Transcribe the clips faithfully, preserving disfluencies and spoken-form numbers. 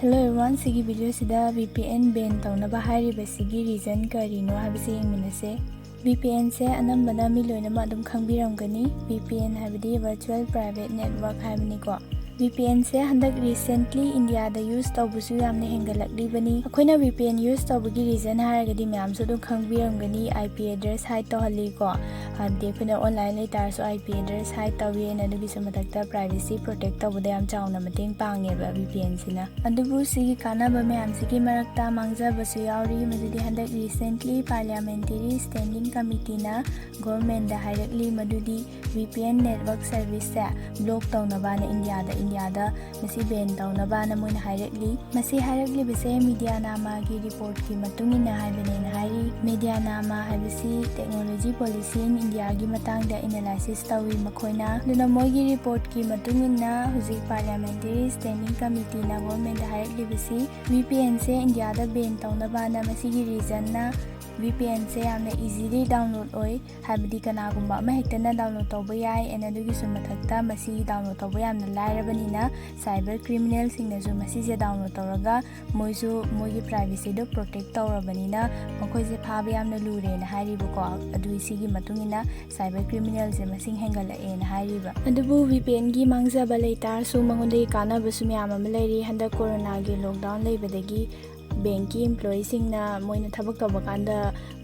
Hello everyone, ꯁꯤꯒꯤ video ꯁꯤꯗ V P N ban ꯇꯧꯅꯕ ꯍꯥꯏꯔꯤꯕꯁꯤꯒꯤ reason ꯀꯔꯤꯅꯣ ꯍꯥꯏꯕꯁꯦ ꯌꯦꯡꯃꯤꯟꯅꯁꯦ꯫ V P N ꯁꯦ ꯑꯅꯝꯕꯅ ꯃꯤ ꯂꯣꯏꯅꯃꯛ ꯑꯗꯨꯝ ꯈꯪꯕꯤꯔꯝꯒꯅꯤ꯫ V P N ꯍꯥꯏꯕꯗꯤ Virtual Private Network ꯍꯥꯏꯕꯅꯤꯀꯣ꯫ V P N ꯁꯦ ꯍꯟꯗꯛ recently ꯏꯟꯗꯤꯌꯥꯗ use ꯇꯧꯕꯁꯨ ꯌꯥꯝꯅ ꯍꯦꯟꯒꯠꯂꯛꯂꯤꯕꯅꯤ꯫ ꯑꯩꯈꯣꯏꯅ V P N use ꯇꯧꯕꯒꯤ reason ꯍꯥꯏꯔꯒꯗꯤ ꯃꯌꯥꯝꯁꯨ ꯑꯗꯨꯝ ꯈꯪꯕꯤꯔꯝꯒꯅꯤ, I P address hide ꯇꯧꯍꯜꯂꯤꯀꯣ꯫ ꯍꯥꯏꯕꯗꯤ ꯑꯩꯈꯣꯏꯅ online ꯂꯩꯇꯥꯔꯁꯨ I P address hide ꯇꯧꯏ, and ꯑꯗꯨꯒꯤꯁꯨ ꯃꯊꯛꯇ privacy protect ꯇꯧꯕꯗ ꯌꯥꯝ ꯆꯥꯎꯅ ꯃꯇꯦꯡ ꯄꯥꯡꯉꯦꯕ V P N ꯁꯤꯅ꯫ ꯑꯗꯨꯕꯨ ꯁꯤꯒꯤ ꯀꯥꯟꯅꯕ ꯃꯌꯥꯝꯁꯤꯒꯤ ꯃꯔꯛꯇ ꯃꯥꯡꯖꯕꯁꯨ ꯌꯥꯎꯔꯤ, ꯃꯗꯨꯗꯤ ꯍꯟꯗꯛ recently Parliamentary Standing Committee ꯅ government ꯗ ꯍꯥꯏꯔꯛꯂꯤ ꯃꯗꯨꯗꯤ V P N network service ꯁꯦ block ꯇꯧꯅꯕꯅ ꯏꯟꯗꯤꯌꯥꯗ, ꯏꯟꯗꯤꯌꯥꯗ ꯃꯁꯤ ban ꯇꯧꯅꯕꯅ ꯃꯣꯏꯅ ꯍꯥꯏꯔꯛꯂꯤ꯫ ꯃꯁꯤ ꯍꯥꯏꯔꯛꯂꯤꯕꯁꯦ Medianama ꯒꯤ report ꯀꯤ ꯃꯇꯨꯡ ꯏꯟꯅ ꯍꯥꯏꯕꯅꯦꯅ ꯍꯥꯏꯔꯤ꯫ Medianama ꯍꯥꯏꯕꯁꯤ technology policy in India ꯒꯤ ꯃꯇꯥꯡꯗ analysis ꯇꯧꯏ ꯃꯈꯣꯏꯅ꯫ ꯑꯗꯨꯅ ꯃꯣꯏꯒꯤ report ꯀꯤ ꯃꯇꯨꯡ ꯏꯟꯅ ꯍꯧꯖꯤꯛ Parliamentary Standing Committee ꯅ government ꯗ ꯍꯥꯏꯔꯛꯂꯤꯕꯁꯤ V P N ꯁꯦ ꯏꯟꯗꯤꯌꯥꯗ ban ꯇꯧꯅꯕꯅ ꯃꯁꯤꯒꯤ reason ꯅ V P N ꯁꯦ ꯌꯥꯝꯅ easily download ꯑꯣꯏ, ꯍꯥꯏꯕꯗꯤ ꯀꯅꯥꯒꯨꯝꯕ ꯑꯃ ꯍꯦꯛꯇꯅ download ꯇꯧꯕ ꯌꯥꯏ꯫ And ꯑꯗꯨꯒꯤꯁꯨ ꯃꯊꯛꯇ ꯃꯁꯤ download ꯇꯧꯕ ꯌꯥꯝꯅ ꯂꯥꯏꯔꯕꯅꯤꯅ cyber criminal ꯁꯤꯡꯅꯁꯨ ꯃꯁꯤꯁꯦ download ꯇꯧꯔꯒ ꯃꯣꯏꯁꯨ ꯃꯣꯏꯒꯤ privacy ꯗꯣ protect ꯇꯧꯔꯕꯅꯤꯅ ꯃꯈꯣꯏꯁꯦ ꯐꯥꯕ ꯌꯥꯝꯅ ꯂꯨꯔꯦꯅ ꯍꯥꯏꯔꯤꯕꯀꯣ꯫ ꯑꯗꯨ ꯁꯤꯒꯤ ꯃꯇꯨꯡ ꯏꯟꯅ cyber criminal ꯁꯦ ꯃꯁꯤꯡ ꯍꯦꯟꯒꯠꯂꯛꯑꯦꯅ ꯍꯥꯏꯔꯤꯕ꯫ ꯑꯗꯨꯕꯨ V P N ꯒꯤ ꯃꯥꯡꯖꯕ ꯂꯩꯇꯥꯔꯁꯨ ꯃꯉꯣꯟꯗꯒꯤ ꯀꯥꯟꯅꯕꯁꯨ ꯃꯌꯥꯝ ꯑꯃ ꯂꯩꯔꯤ꯫ ꯍꯟꯗꯛ ꯀꯣꯔꯣꯅꯥꯒꯤ lockdown ꯂꯩꯕꯗꯒꯤ bank ꯀꯤ employee ꯁꯤꯡꯅ ꯃꯣꯏꯅ ꯊꯕꯛ ꯇꯧꯕ ꯀꯥꯟꯗ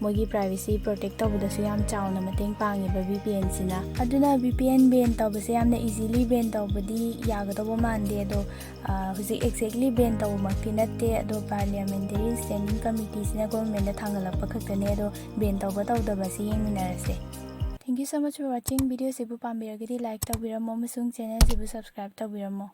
ꯃꯣꯏꯒꯤ privacy protect ꯇꯧꯕꯗꯁꯨ ꯌꯥꯝ ꯆꯥꯎꯅ ꯃꯇꯦꯡ ꯄꯥꯡꯉꯦꯕ V P N ꯁꯤꯅ꯫ ꯑꯗꯨꯅ V P N ban ꯇꯧꯕꯁꯦ ꯌꯥꯝꯅ easily ban ꯇꯧꯕꯗꯤ ꯌꯥꯒꯗꯧꯕ ꯃꯥꯟꯗꯦ, ꯑꯗꯣ, ꯑ, ꯍꯧꯖꯤꯛ exactly ban ꯇꯧꯕꯃꯛꯇꯤ ꯅꯠꯇꯦ, ꯑꯗꯣ Parliamentary Standing Committee ꯁꯤꯅ government ꯗ ꯊꯥꯡꯒꯠꯂꯛꯄ ꯈꯛꯇꯅꯦ, ꯑꯗꯣ ban ꯇꯧꯕ ꯇꯧꯗꯕꯁꯤ ꯌꯦꯡꯃꯤꯟꯅꯔꯁꯦ꯫ Thank you so much for watching꯫ Video ꯁꯤꯕꯨ ꯄꯥꯝꯕꯤꯔꯒꯗꯤ like ꯇꯧꯕꯤꯔꯝꯃꯣ ꯑꯃꯁꯨꯡ channel ꯁꯤꯕꯨ subscribe ꯇꯧꯕꯤꯔꯝꯃꯣ꯫